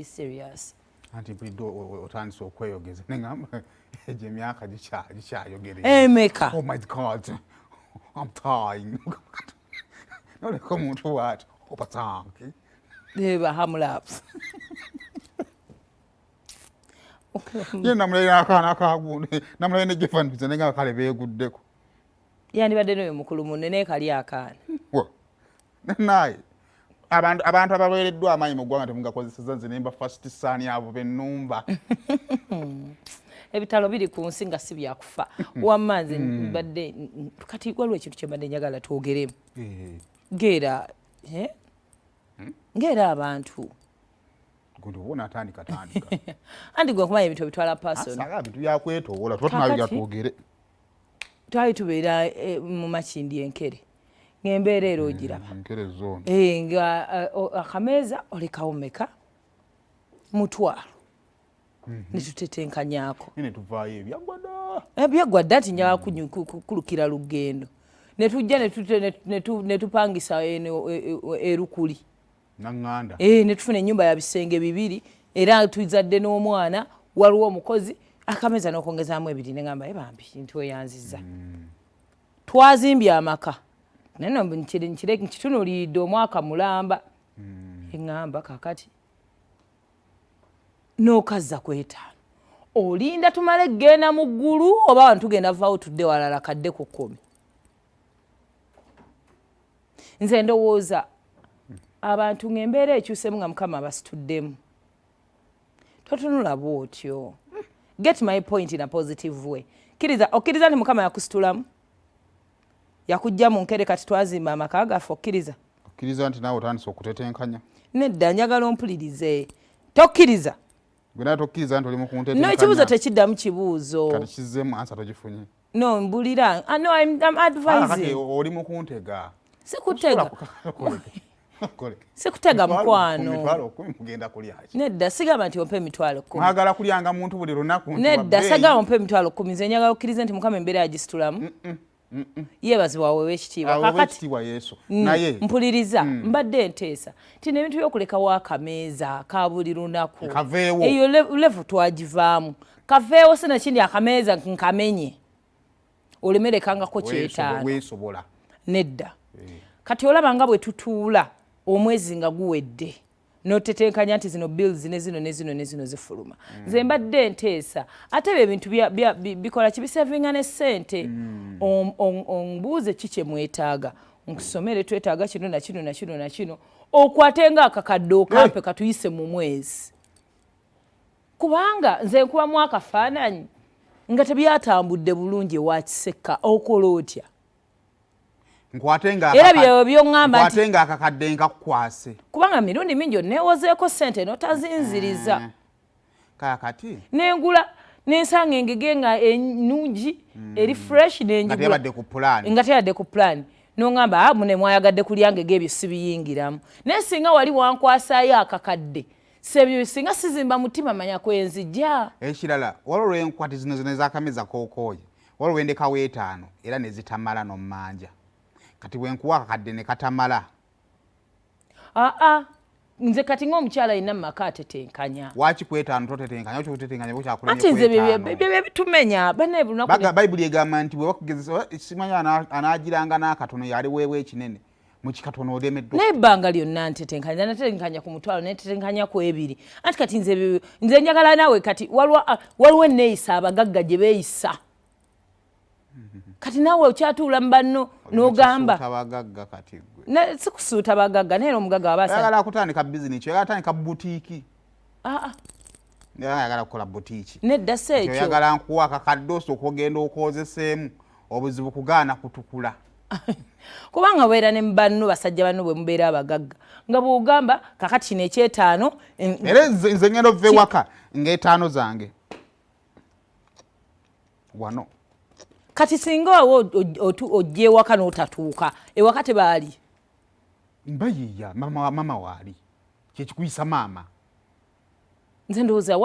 Ndi serious. Anti mpulidde otandise okweyogeza, neŋamba egyo emyaka gikyayogera. Emeka? Oh my God, I'm dying. Noleka omuntu bwati opatanki. Eba hamulapu. Ye namulaye n'akaana kagundi, namulaye ne jefanise, nenga kale beeguddeko. Yandibadde n'oyo mukulu munne, naye kali akaana. Naye abantu abaweereddwa amaanyi mu ggwanga temugakozeseza. Nze nemba first son abo bennumba. Ebitalo biri ku nsi nga si byakufa. Wamma nze mbadde kati waliwo ekintu kye mbadde njagala twogeremu. Ngeera ngeera abantu Gundi oba onaatandika, tandika. Anti gwe nkumanya ebintu obitwala personal. Saga bintu byakwetoowola, tuba tunabirya. Twogere. Twali tubeera mu Makindi Enkere, ng'embeera era ogiraba. Enkere zone. Nga akameeza olekawo meka? 5,000, netutetenkanyako. Ne tuvaayo ebyaggwa dda. Ebyaggwa dda nti njagala kulukira lugendo, netujja netupangisa eno Erukuli. Naŋŋanda. Netufuna ennyumba ya bisenge bibiri, era tuzadde n'omwana, waliwo omukozi, akameeza n'okwongezaamu ebiri. Neŋamba, "E bambi, nti weyanziza." Twazimbye amaka, naye no nkitunuliridde omwaka mulamba, eŋŋamba kakati n'okazza ku 50, olinda tumale genda mu ggulu oba wano tugenda vaawo tudde walala kadde ku 10? Nze ndowooza abantu ng'embeera ekyusemu, nga Mukama abasituddemu, totunula bw'otyo. Get my point in a positive way. Kkiriza, okkiriza nti Mukama yakusitulamu, yakujja mu nkere, kati twazimba amaka gaffe, okkiriza? Okkiriza nti naawe otandise okutetenkanya? Nedda, njagala ompulirize. Tokkiriza? Gwe nawe tokkiriza nti oli mu No, ekibuuzo kuntetenkanya? Tekiddamu kibuuzo. Kati kizzeemu, answer togifunye. No, mbulira. Ah, no, I'm Ah, kati advising. oli mu kuntega. Sikutega. Sikutega, mukwano. 10,000 mugenda kulya ki? Nedda, sigamba nti ompe 10,000. Mwagala kulyanga muntu buli lunaku nti Nedda. wa bbeeyi. Sagamba ompe 10,000. Nze njagala okkirize nti Mukama embeera yagisitulamu, yeebazibwa, aweebwa ekitiibwa. Awo Kakati ekitiibwa Yesu. Naye mpuliriza, mbadde nteesa nti nebintu byokulekawo akameeza ka buli lunaku Kaveewo. Eyo level twagivaamu, kaveewo. Sinakindi akameeza nkamenye, olemerekangako 5. Weesobola. Nedda, kati olaba nga bwe tutuula omwezi nga guwedde, notetenkanya nti zino bills ne zino ne zino ne zino zifuluma. Nze mbadde nteesa, ate ebyo ebintu bikola kibisavinga ne ssente. Ombuuze ki kye mwetaaga, nkusomere, twetaaga kino na kino na kino na kino, okwate nga akakadde okampe katuyise mu mwezi, kubanga nze nkubamu akafaananyi nga tebyatambudde bulungi ewa Kisekka, okola otya? Nkwate nga Era bye byoŋŋamba nti nkwate nga akakadde nkakukwase. Kubanga mirundi mingi oneewozeeko ssente notazinziriza. Kaakati Nengula nensanga engege nga ennungi, eri fresh, nga nenjigula. Teyabadde ku pulaani. Nga teyadde ku plan, noŋŋamba, "Ah, mune mwayagadde kulya ngege, ebyo sibiyingiramu." Naye singa wali wankwasaayo akakadde, sebyo singa sizimba mutima, manya kwenzijja. Ekirala, waliwo lwenkwati zino zino ezakameza kookooye, waliwo lwendekawo 5 era ne zitamala nommanja. Kati bwenkuwa akakadde ne katamala? Aa, nze kati ng'omukyala yenna mu maka atetenkanya. Waki ku 5 totetenkanya? Okyokutetenkanya bukyakulemye. Ati nze ku 5. Bye bitumenya banaye buli lunaku. Bayibuli egamba nti bwe bakugezesa, simanya anaagiranga n'akatono yaliweebwa ekinene. Mu kikatono olemeddwa. Naye ebbanga lyonna ntetenkanya, natetenkanya ku 5,000, netetenkanya ku 2. Anti kati nze nze njagala naawe kati waliwo enneeyisa abagagga gye beeyisa. Kati naawe okyatuula mu banno n'ogamba Kisuuta bagagga kati gwe. Sikusuuta bagagga, naye era omugagga waba Oyagala kutandika bizinesi, oyagala tandika butiiki. Ah, ah, Oyagala kukola butiiki. Nedda, si ekyo. Oyagala nkuwa akakadde osooka ogenda okwozeseemu, obuzibu kugaana kutukula. Kubanga obeera ne banno, basajja banno bwe mubeera abagagga, nga bw'ogamba kakati kino ekyetaano Era nze ngenda ova ewaka ng'etaano zange wano. Kati singa owo ojja ewaka n'otatuuka ewaka, tebaali? Mbayiiya mama, mama waali kyekikuyisa maama. Nze ndowooza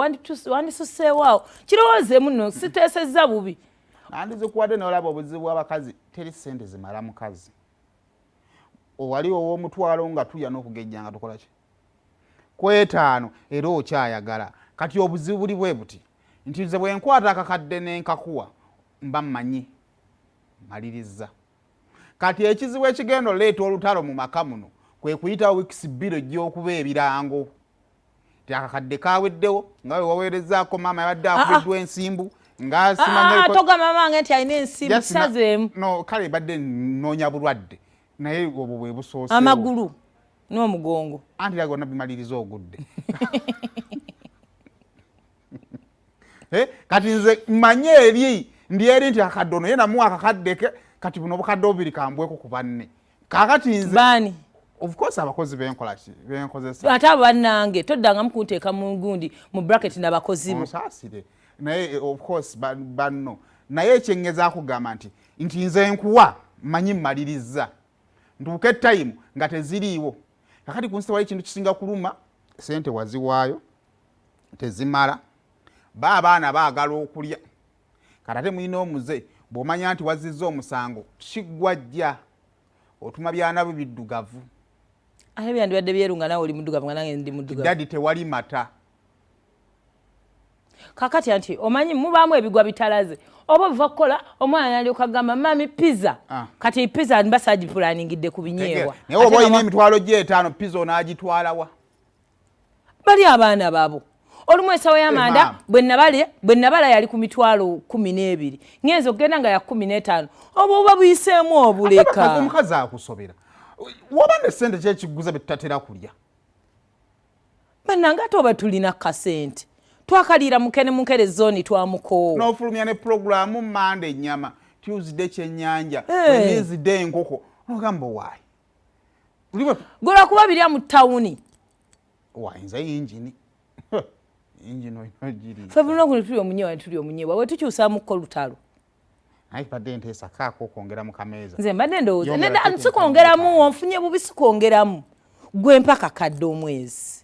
wandisuseewo awo, kirowoozeemu nno, siteesezza bubi. Nandizikuwadde nolaba obuzibu abakazi, teri sente zimala mukazi. Owali ow'omutwalo nga tulya n'okugejja nga tukola ki? Ku 5 era okyayagala. Kati obuzibu buli bwe buti nti nze bwe nkwata akakadde nenkakuwa mba mmanyi maliriza. Kati ekizibu ekigenda oleeta olutalo mu maka muno kwe kuyita weeks 2 ejja okuba ebirango ti akakadde kaweddewo nga we waweerezaako maama yabadde akubiddwa ensimbu. Nga simanyi. Togamba mamange nti alina ensimbu, kisazeemu. No, kale badde nnoonya bulwadde, naye obwo bwe busooseewo. Amagulu n'omugongo. Anti era gonna bimaliriza ogudde. Eh, kati nze manye eri ndi eri nti akadde ono ye namuwa akakadde ke, kati buno obukadde obubiri kambweko ku banne. Kakati nze Baani? Of course abakozi benkola ki, benkozesa. Ate abo bannange toddangamu kunteeka mu gundi, mu bracket n'abakozi bo. Onsaasire, naye of course banno, naye ekyengezaako kugamba nti nze nkuwa mmanyi mmaliriza, ntuuke etime nga teziriiwo. Kakati ku nsi tewali kintu kisinga kuluma. Sente waziwaayo tezimala, ba abaana baagala okulya. Kati ate mulina omuze, bw'omanya nti wazizza omusango kiggwa jja otuma byana byo biddugavu. Ate byandibadde byeru nga naawe oli muddugavu, nga nange ndi muddugavu. Daddy, tewali mata. Kakati anti omanyi mubaamu ebigwa bitalaze, oba ova kukola omwana nalyoka agamba, "Mummy, pizza." Kati pizza mba saagiplaningidde ku binyeebwa. Naye oba olina 5,000 gyo, pizza onaagitwalawa? Bali abaana baabo olumu esawo y'amanda. Maama. Bwe nabala yali ku 120,000, ngenza okugenda nga ya 15, oba oba buyiseemu obuleka. Omukazi akusobera woba ne sente kyekiguza byetutatera kulya. Bannange, ate oba tulina kasente twakaliira mukene mukere zooni twamukoowa. N'ofulumya ne puroguramu, Mande ennyama, Tuesday kyennyanja, Wednesday enkoko, nogamba waayi. Gwe lwakuba birya mu tawuni. Wayinza yingini yingini olina ogiriisa. Ffe buli lunaku tuli omunyeebwa, tuli omunyeebwa bwe tukyusaamuko lutalo. Naye badde nteesa kaako okwongera mu kameeza. Nze mbadde ndowooza Yongera nedda. keke. Sikwongeramu, onfunye bubi, sikwongeramu. Gwe mpaka kadde omwezi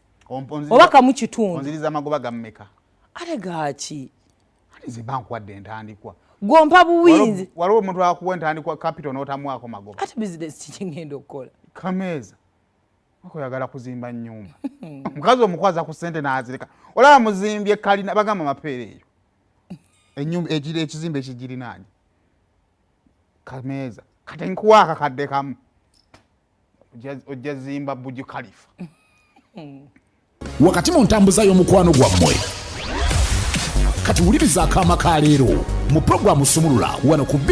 oba kamu kitundu. Onziriza amagoba gammeka? Ate gaaki? Ate nze mba nkuwadde entandikwa. Gwompa buwinzi. Waliwo omuntu akuwa entandikwa, capital, n'otamuwaako magoba? Ate bizinesi kikingenda okukola? Kameeza okoyagala kuzimba nnyumba, omukazi omukwaza ku ssente n'azireka, olaba muzimbye kalina, bagamba mapeera eyo ennyumba ekizimbe ekigirinaanye kameeza. Kati nkuwa akakadde kamu, ojja zimba Burj Khalifa. Wakati mu ntambuza y'omukwano gwammwe, kati wuliriza akaama ka leero mu puroguramu Sumulula wano ku BB.